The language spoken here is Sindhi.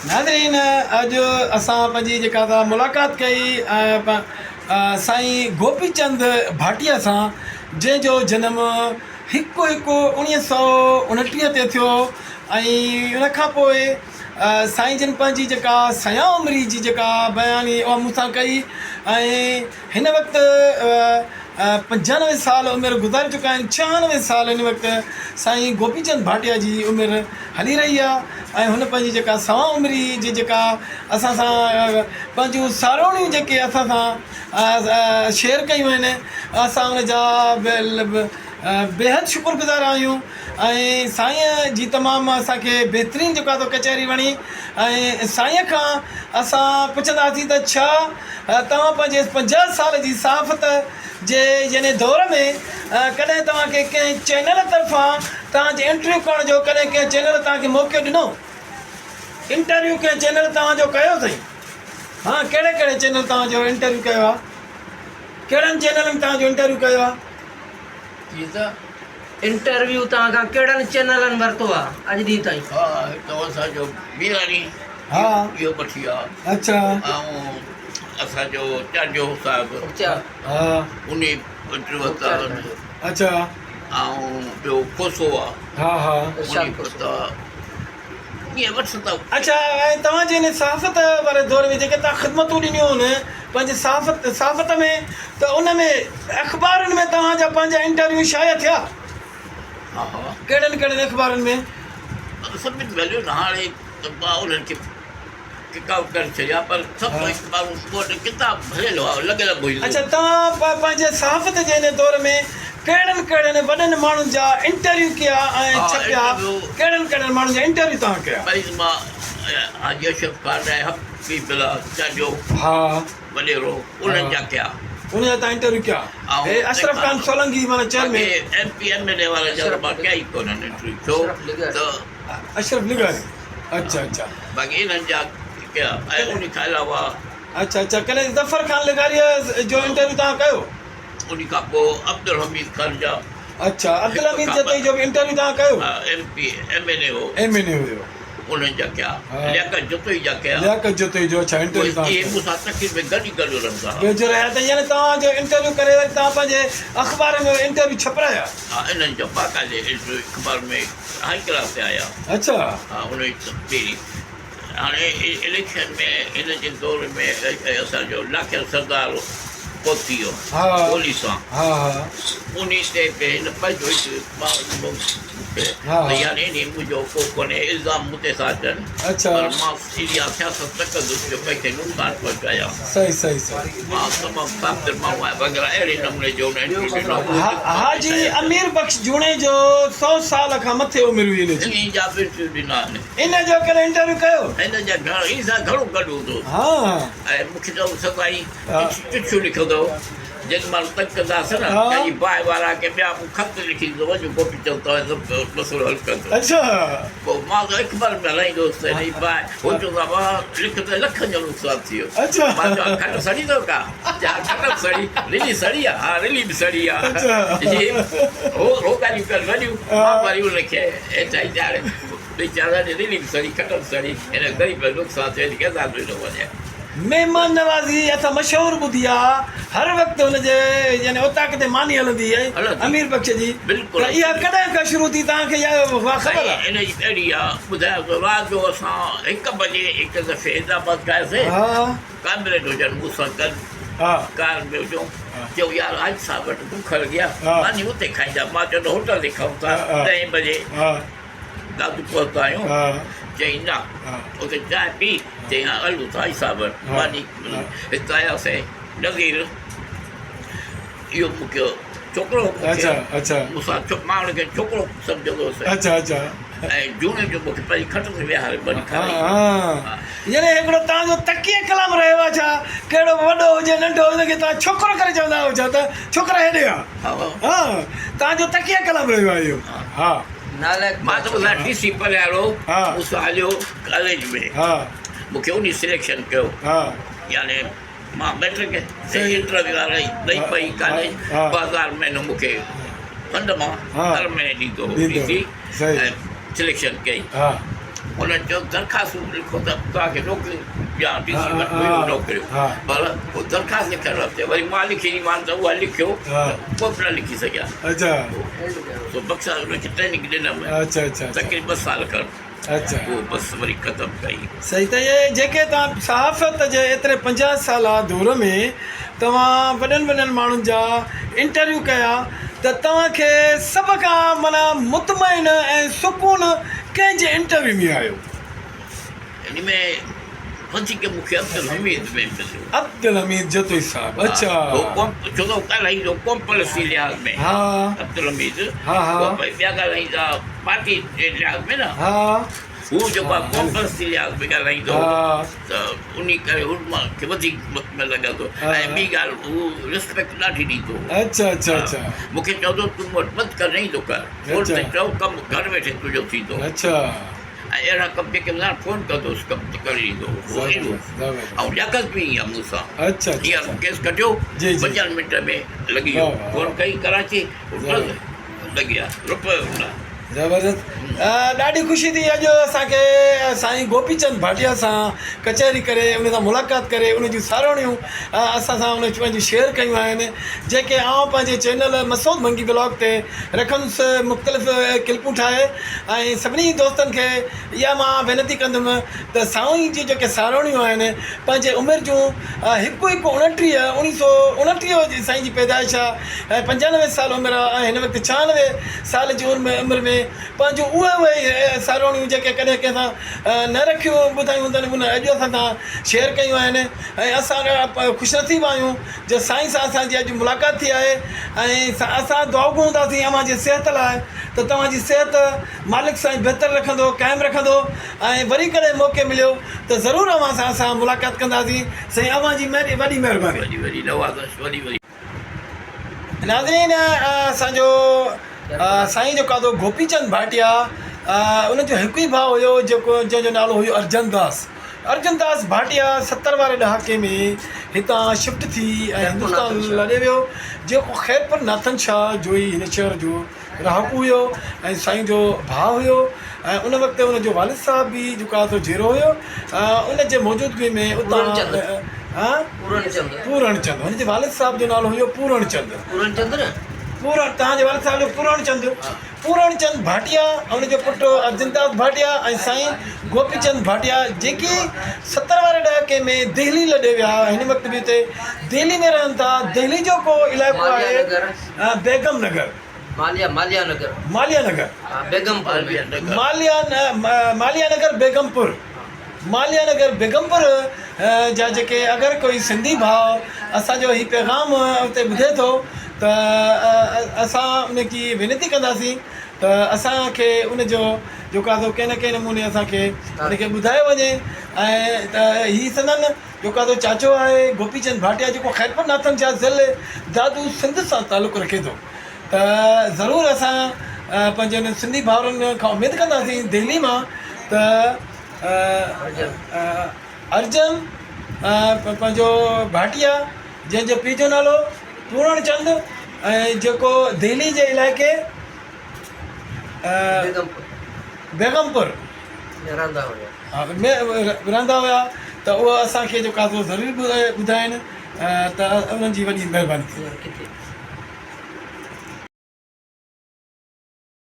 ناظرين اڄ اسان پنهنجي جيڪا سا ملاقات ڪئي سائين گوپي چند ڀاٽيا سان جنهن جو جنم هڪ هڪ اوڻيهه سو اڻٽيهه تي ٿيو ۽ ان کان پوء سائين جن پنهنجي جيڪا سيان عمري جي جيڪا بياني اها مون سان ڪئي ۽ هن وقت 95 سال عمر گذاري چڪا آهن 96 سال هن وقت سائين گوپي چند ڀاٽيا جي عمر هلي رهي آهي ۽ هن پنهنجي جيڪا سوان عمري جي جيڪا اسان سان پنهنجون ساروڻيون جيڪي اسان سان شيئر ڪيون آهن اسان ان جا بيحد شڪر گذار آهيون ۽ سائين جي تمام اسان کي بهترين جيڪو آهي سو ڪچهري وڻي ۽ سائين کان اسان پڇنداسين ته ڇا توهان پنهنجي 50 سال جي صحافت جي يعني دور ۾ ڪڏهن توهان کي ڪنهن چينل طرفان توهان جي انٽرويو ڪرڻ جو ڪڏهن ڪنهن چينل توهان کي موقعو ڏنو؟ انٽرويو ڪنهن چينل توهان جو ڪيو سائين؟ ها ڪهڙي ڪهڙي چينل توهان جو انٽرويو ڪيو آهي؟ ڪهڙن چينلن توهان جو انٽرويو ڪيو آهي؟ جي ته انٽرويو توهان کان ڪهڙن چينلن ورتو آ اڄ ڏينهن تائين؟ ها هڪ اسان جو ميراڻي ها اهو وٺي آ اڇا ۽ اسان جو چانڊيو صاحب ها انهي انٽرويو ورتا اڇا ۽ ٻيو کوسو آ ها ها انهي ورتا ائين وٺندا. اڇا ۽ توهان جي ان صحافت واري دور ۾ جيڪي توهان خدمتون ڏنيون هن پنهنجي صحافت صحافت ۾ ته ان ۾ اخبارن ۾ توهان جا پنهنجا انٽرويو شايع ٿيا؟ ها ها. ڪهڙن ڪهڙن اخبارن ۾؟ سڀني ۾ هليو نه هاڻي ته مان انهن کي ڪڪ آئوٽ ڪري ڇڏيا پر سڀ اخبارون مون وٽ ڪتاب ڀريل هئا لڳل به هيون. اڇا توهان پنهنجي صحافت جي ان دور ۾ ڪهڙن ڪهڙن وڏن ماڻهن جا انٽرويو ڪيا ۽ ڇپيا ڪهڙن ڪهڙن ماڻهن جا انٽرويو توهان ڪيا؟ پهرين مان حاجي اشرف خان ۽ حبيب الله چانڊيو وڏيرو انهن جا ڪيا. انهن جا توهان انٽرويو ڪيا. هي اشرف خان سولنگي معنيٰ chairman. M P M L A وارن جا ته مان ڪيا ئي ڪونهن انٽرويو ڇو ته. اشرف لغاري اڇا اڇا. باقي انهن جا ڪيا ۽ ان کان علاوه. اڇا اڇا ڪڏهن ظفر خان لغاري جو انٽرويو توهان ڪيو؟ ان کان پوء عبدالحميد خان جا. اڇا عبدالحميد جتوئي جو به انٽرويو توهان ڪيو؟ ها ايم پي ايم اين اي هو. ايم اين اي هيو. انهن جا ڪيا. لياقت جتوئي جا ڪيا. لياقت جتوئي جو اڇا انٽرويو توهان اهي مون سان تقريبن گڏ ئي گڏ رهندا ها. ويجهو رهيا ته يعني توهان جو انٽرويو ڪري وري توهان پنهنجي اخبار ۾ انٽرويو ڇپرايا؟ ها انهن جا باقاعدي انٽرويو اخبار ۾ هائي ڪلاس تي آيا. اڇا. ها ان جي تقريري هاڻي اليڪشن ۾ هن جي دور ۾ اسان جو لاکيل سردار فوت ٿي ويو گولي سان انهي تي به هن پنهنجو هڪ اخبار ڏنو مون کي ته يار انهي منهنجو ڪو ڪونهي الزام مون تي ٿا اچن پر مان اها سياست نه ڪندس جو ڪنهن کي نقصان پهچايان مان تمام صاف دل ماڻهو آهيان وغيره اهڙي نموني جو هن انٽرويو ڏنو اهو به حاجي امير بخش جوڻيجو سئو سال کان مٿي عمر هئي هن جي. انهي جا به انٽرويو ڏنا آهن. ان جو ڪڏهن انٽرويو ڪيو؟ هن جا گهڻا هن سان گهڻو گڏ هوندو هوس ۽ مون کي چوندو سدائين چٺيون لکندو هو جن ماڻهو تنگ ڪندا هئس نه ڪنهن جي باهه وارا ڪي ٻيا مون خط لکي ڏيندو وڃ گوپي چند توهان سڀ مسئلو حل ڪندو. پوء مان ته اخبار ۾ هلائيندو هوس ته هن جي باهه هو چوندو هو بابا لک ته لکن جو نقصان ٿي ويو. مان چوان کٽ سڙي اٿو ڪا؟ چي ها کٽ به سڙي رلي سڙي آ؟ ها رلي به سڙي آ. هو هو ڳالهيون ڪن وڏيون مان وري ان کي هيٺ چاڙهي ويچارا جي رلي به سڙي کٽ به سڙي هن غريب جو نقصان ٿيو هن کي عذاب ڏنو وڃي. مهمان نوازي اسان مشهور ٻڌي آ هر وقت هن جي يعني اوطاق تي ماني هلندي هئي امير بخش جي ته اها ڪڏهن کان شروع ٿي توهان کي اها خبر آ؟ ان جي اهڙي آ ٻڌايان ٿو رات جو اسان هڪ بجي هڪ دفعي حيدرآباد کان آياسين ڪامريڊ هجن مون سان گڏ ڪار ۾ هجون چيو يار حاجي صاحب وٽ بک لڳي آ ماني اتي کائيندا مان چيو نه هوٽل تي کائون ٿا ڏهين بجي دادو پهتا آهيون چيائين نه اتي چانهه پي چيائين ها هلون ٿا حاجي صاحب وٽ ماني هت آياسين نذير اهو مون کي ڇوڪرو هو مون کي مون سان مان هن کي ڇوڪرو سمجهندو هوس ۽ جوڻيجو مون کي پنهنجي کٽ تي ويهاري ماني کارائي. يعني هڪڙو توهان جو تڪيه ڪلام رهيو آهي ڇا ڪهڙو به وڏو هجي ننڍو هجي ان کي توهان ڇوڪرو ڪري چوندا آهيو ڇا ته ڇوڪرا هيڏي آ ها توهان جو تڪيه ڪلام رهيو آهي اهو ها. نالائق مان ته ٻڌايان ڊي سي پرياڙو مون سان هليو ڪاليج ۾ مون کي انهي سليڪشن ڪيو يعني مان مئٽرڪ جي انٽرويو واري ڏئي پئي ڪاليج 2000 مهينو مون کي فنڊ مان هر مهيني ڏيندو هو ڊي سي ۽ سليڪشن ڪئي. هنن چيو درخواستون لکو ته توهان کي نوڪريون ڏيان ڊي سي وٽ هيون نوڪريون پر هو درخواست لکڻ وقت وري مان لکي ڏنيمان ته اها لکيو ته پوء به نه لکي سگهيا. سو بخشا ان کي ٽريننگ ڏنم تقريبن ٻه سال کن پوء بس وري ختم ڪئي. صحيح ته اهي جيڪي توهان صحافت جي ايتري 50 سالا دور ۾ توهان وڏن وڏن ماڻهن جا انٽرويو ڪيا ته توهان کي سڀ کان معنيٰ مطمئن ۽ سڪون ڪنهن جي انٽرويو ۾ آيو؟ ان ۾ وڌيڪ مون کي عبدالحميد ۾ مليو. عبدالحميد جتوئي صاحب اڇا. هو قوم ڇو ته هو ڳالهائيندو قوم پرست جي لحاظ ۾ ها. عبدالحميد ها ها. هو ڀئي ٻيا ڳالهائيندا پارٽي جي لحاظ ۾ نه. ها. هو جيڪو آهي قوم پرست جي لحاظ ۾ ڳالهائيندو هو ها. ته انهي ڪري هو مان کي وڌيڪ مطمئن لڳندو ها. ۽ ٻي ڳالهه هو ريسپيڪٽ ڏاڍي ڏيندو هو. اڇا اڇا اڇا. مون کي چوندو هو تون مون وٽ بند ڪر نه ايندو ڪر فون تي اڇا. چئو ڪم گهر ويٺي تنهنجو ٿيندو. اڇا. ۽ اهڙا ڪم جيڪي نه فون ڪندو هوس ڪم ته ڪري ڏيندو هو هو ايندو زبردست ۽ لياقت به ائين مون سان اڇا هينئر اڇا ڪيس ڪڍيو جي جي پنجن منٽن ۾ لڳي ويو واهه واهه فون ڪئي ڪراچي زبردست لڳي ويا روپيو نه زبردست ڏاڍي خوشي ٿي اڄ اسان کي سائين گوپي چند ڀاٽيا سان ڪچهري ڪري ان سان ملاقات ڪري ان جون ساروڻيون اسان سان ان پنهنجون شيئر ڪيون آهن جيڪي آئون پنهنجي چينل مسعود منگي بلاگ تي رکندس مختلف ڪلپون ٺاهي ۽ سڀني دوستن کي اها مان وينتي ڪندم ته سائين جون جيڪي ساروڻيون آهن پنهنجي عمر جون هڪ هڪ اڻٽيهه اوڻيهه سو اڻٽيهه جي سائين جي پيدائش آهي ۽ 95 سال عمر آهي ۽ هن وقت 96 سال جي عمر ۾ پنهنجون اهي اهي ساروڻيون جيڪي ڪڏهن ڪنهن سان نه رکيون ٻڌايون هوندن ان اڄ اسان سان شيئر ڪيون آهن ۽ اسان خوش نصيب آهيون جو سائين سان اسان جي اڄ ملاقات ٿي آهي ۽ اسان دعاگو هونداسين اوهان جي صحت لاء ته توهان جي صحت مالڪ سائين بهتر رکندو قائم رکندو ۽ وري ڪڏهن موقعي مليو ته ضرور اوهان سان اسان ملاقات ڪنداسين سائين اوهان جي وڏي مهرباني. وڏي وڏي نوازش وڏي وڏي. ناظرين اسان جو سائين جو قادو گوپي چند ڀاٽيا ان جو هڪ ئي ڀاء هيو جيڪو جنهن جو نالو هيو ارجن داس ارجن داس ڀاٽيا 70 واري ڏهاڪي ۾ هتان شفٽ ٿي ۽ هندستان لڏي ويو جيڪو خيرپور ناٿن شاهه جو ئي هن شهر جو رهاڪو هيو ۽ سائين جو ڀاء هيو ۽ ان وقت ان جو والد صاحب به جيڪو آهي سو جيئرو هيو ان جي موجودگي ۾ اتان پورڻ چند هن جي والد صاحب جو نالو هيو پورڻ چند پورڻ چند نه پورڻ توهان جي والد صاحب جو پورڻ چند پورڻ چند ڀاٽيا ان جو پٽ ارجن داس ڀاٽيا ۽ سائين گوپي چند ڀاٽيا جيڪي 70 واري ڏهاڪي ۾ دهلي لڏي ويا هن وقت به اتي دهلي ۾ رهن ٿا دهلي جو ڪو علائقو آهي بيگم نگر ماليا ماليا نگر ماليا نگر بيگم پور ماليا ماليا نگر بيگم پور ماليا نگر بيگم پور جا جيڪي اگر ڪوئي سنڌي ڀاء اسان جو هي پيغام اتي ٻڌي ٿو ته اسان ان کي وينتي ڪنداسين ته اسان کي ان جو جيڪو آهي سو ڪنهن نه ڪنهن نموني اسان کي ان کي ٻڌايو وڃي ۽ ته هي سندن جيڪو آهي سو چاچو آهي گوپي چند ڀاٽيا جيڪو خيرپور ناٿن شاهه ضلعي دادو سنڌ سان تعلق رکي ٿو ته ضرور اسان پنهنجن سنڌي ڀائرن کان اميد ڪنداسين دهلي مان ته ارجن پنهنجو ڀاٽيا جنهن جي پيء جو نالو پورڻ چند ۽ جيڪو دهلي جي علائقي بيگمپور ۾ رهندا هيا. ۾ رهندا هيا ته اهو اسان کي جيڪو آهي سو ضرور ٻڌائين ته انهن جي وڏي مهرباني ٿيندي.